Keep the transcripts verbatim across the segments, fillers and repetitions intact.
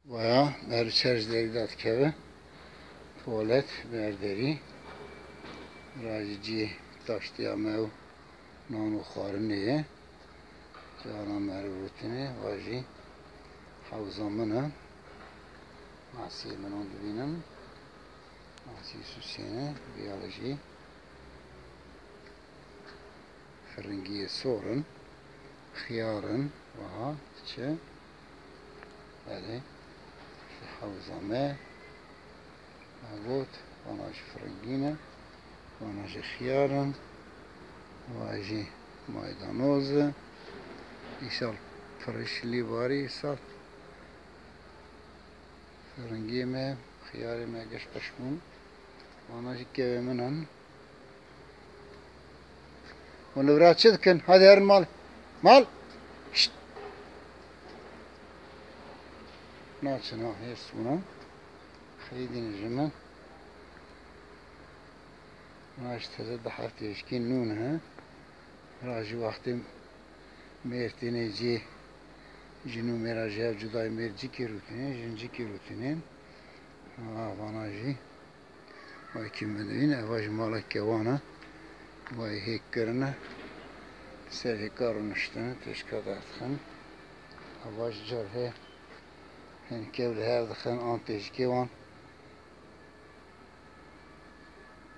Vaya, meriv çer ji derî de dikeve. Tuwalet, berderî. Vira jî cihê daştiya me û nan û xwarinê ye. Cihana meriv rûtinê, va jî hewza min e. Masiyê min hûn dibînin. Masî Sûsêne, viya jî. Firingiyê sor in, xiyar in, wiha diçe. Belê, ji hewza me, me got, vana jî firingî ne, vana jî xiyar in, va jî maydanoz e. Îsal pirişilî barî, îsal firingiyê me, xiyarê me giş qiş bûn. Vana jî kevê min in. Hûn li vira çi dikin? Hadi herin mal. Mal! Şşt! Naçin ha, hêrs bûna. Xeydîne ji min. Vana jî teze du heftê jikî nû ne. Vira jî wextê mêr têne cê, jin û mêra ji hev cudayê, mêr cikê rûtînên, jin cikê rûtînên. Ha, vana jî. Wekî min dibîne, eva jî mala kewan e. Wayê hêk kirine. Ser hêka rûniştine, têşka derdixin. Eva jî car heye. Hin kew li hev dixin, an têjikê wan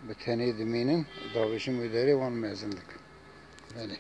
bi tenê dimînin, davêjin wê derê wan mezin dikin. Belê.